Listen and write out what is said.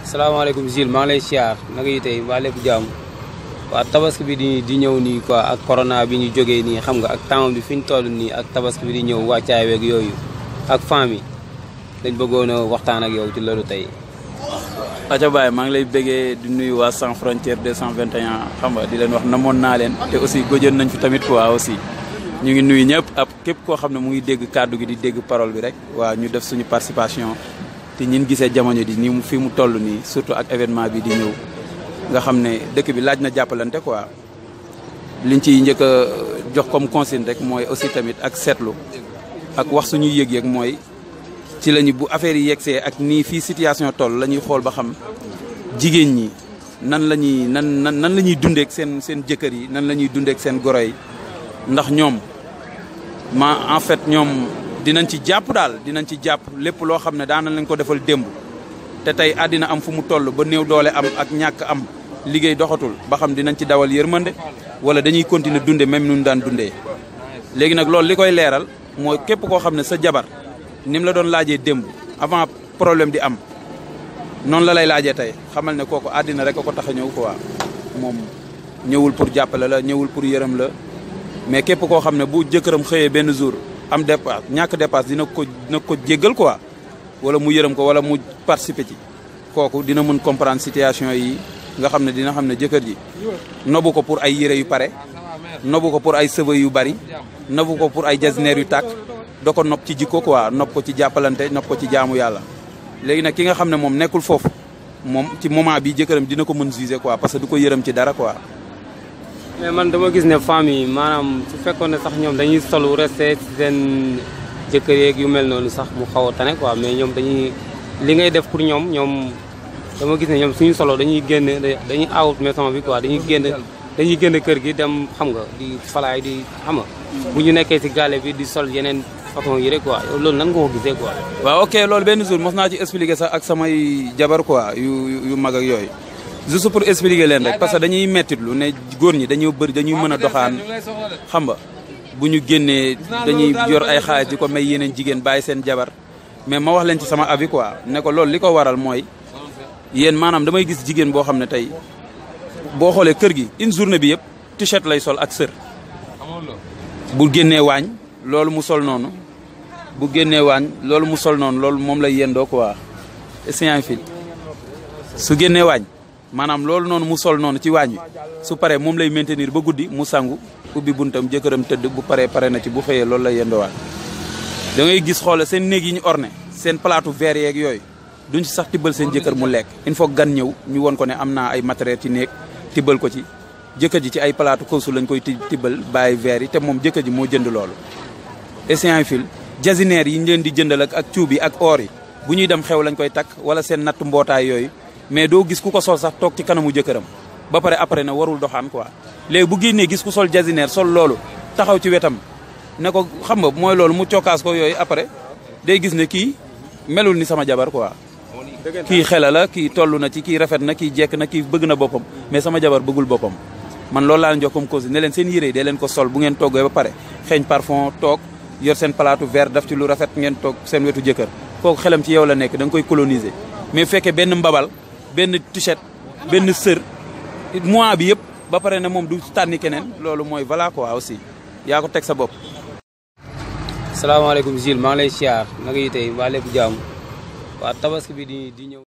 salaamaaleykum Gilles maa ngi lay siyaar naka yi tey mbaa lépp jàmm waa tabaski bi di ñëw nii quoi ak corona bi ñu jógee nii xam nga ak temps bi fi ñu toll nii ak tabaski bi di ñëw wàccaay weeg yooyu ak famille dañ bëggoon a waxtaan ak yow ci loolu tey. aca Baye maa ngi lay bëggee di nuyu waa Sans Frontières 221 xam nga di leen wax namoon naa leen te aussi gëjoon nañ fi tamit quoi aussi ñu ngi nuyu ñëpp ab képp koo xam ne mu ngi dégg kàddu gi di dégg parole bi rek waa ñu def suñu participation te ñin gisee jamono di ni mu fi mu toll nii surtout ak événement bi di ñëw nga xam ne dëkk bi laaj na jàppalante quoi liñ ciy njëkk a jox comme consigne rek mooy aussi tamit ak seetlu ak wax suñuy yëg-yëg mooy ci lañu bu affaire yi yegsee ak nii fii situation toll la ñuy xool ba xam jigéen ñi nan la ñuy nan la ñuy dundeek seen jëkkër yi nan la ñuy dundeek seen goro yi ndax ñoom en fait ñoom dinañ ci jàpp daal dinañ ci jàpp lépp loo xam ne daan nañ ko defal démb te tey àddina am fu mu toll ba néew doole am ak ñàkk am liggéey doxatul ba xam dinañ ci dawal yërmande wala dañuy continuer dunde même nu ñu daan dundee léegi nag loolu li koy leeral mooy képp koo xam ne sa jabar ni mu la doon laajee démb avant problème di am noonu la lay laajee tey xamal ne kooku àddina rek a ko tax a ñëw quoi moom ñëwul pour jàppale la ñëwul pour yërëm la mais képp koo xam ne bu jëkkëram xëyee benn jour am dépasse ñàkk dépasse dina ko jéggal quoi wala mu yërëm ko wala mu participer ci kooku dina mën comprendre situation yi nga xam ne dina xam ne jëkkër ji nobu ko pour ay yére yu pare nobu ko pour ay cheveux yu bari nobu ko pour ay jasneer yu tàkk da ko nopp ci jikko quoi nopp ko ci jàppalante nopp ko ci jaamu yàlla léegi nag ki nga xam ne moom nekkul foofu moom ci moment bi jëkkëram dina ko mën juger quoi parce que du ko yërëm ci dara quoi. mais man dama gis ne famille maanaam su fekkoon ne sax ñoom dañuy solu resté ci seen jëkkër yeeg yu mel noonu sax mu xaw a tane quoi mais ñoom dañuy li ngay def pour ñoom dama gis ne ñoom suñu solo dañuy génn dañuy out maison bi quoi dañuy génn kër gi dem xam nga di falaay di xam nga bu ñu nekkee ci gàlle bi di sol yeneen façon yi rek quoi loolu nan nga ko gisee quoi. waaw ok loolu benn jour mos naa ci expliquer sax ak samay jabar quoi yu mag ak yooyu juste pour expliquer leen rek parce que dañuy mettitlu ne góor ñi dañuy mën a doxaan xam nga bu ñu génnee dañuy yor ay xaalis di ko may yeneen jigéen bàyyi seen jabar mais ma wax leen ci sama avis quoi ne ko loolu li ko waral mooy yéen maanaam damay gis jigéen boo xam ne tey boo xoolee kër gi une journée bi yëpp t-shirt lay sol ak sër bu génnee waañ loolu mu sol noonu bu génnee waañ loolu mu sol noonu loolu moom lay yendoo quoi essayant fil su génnee waañ maanaam loolu noonu mu sol noonu ci waañ wi su paree moom lay maintenir ba guddi mu sangu ubbi buntam jëkkëram tëdd bu pare na ci bu xëyee loolu lay yendoowaat da ngay gis xoole seen néeg yi ñu orné seen plateau verre yeeg yooyu duñ ci sax tibbal seen jëkkër mu lekk il faut gan ñëw ñu won ko ne am naa ay matériel ci néeg tibbal ko ci jëkkër ji ci ay plateau kawsu lañ koy tibbal bàyyi verre yi te moom jëkkër ji moo jënd loolu essayant fil jasinaire yi ñu leen di jëndal ak cuub yi ak or yi bu ñuy dem xew lañ koy takk wala seen natt mbootaay yooyu mais doo gis ku ko sol sax toog ci kanamu jëkkëram ba pare après na warul doxaan quoi léegi bu génnee gis ku sol jasinaire sol loolu taxaw ci wetam ne ko xam nga mooy loolu mu cokkaas ko yooyu après day gis ne kii melul ni sama jabar quoi kii xela la kii toll na ci kii rafet na kii jekk na kii bëgg na boppam mais sama jabar bëggul boppam man loolu laa leen jox comme cause ne leen seen yére yi dee leen ko sol bu ngeen toggee ba pare xeeñ parfum toog yor seen plateau verre daf ci lu rafet ngeen toog seen wetu jëkkër kooku xelam ci yow la nekk da nga koy coloniser mais fekkee benn mbabal benn t-shirt benn sër mois bi yëpp ba pare ne moom du tànni keneen loolu mooy voilà quoi aussi yaa ko teg sa bopp. salaamaaleykum Gilles maa ngi lay siyaar naka yi tey mbaa lépp jàmm waa tabaski bi di ñëw.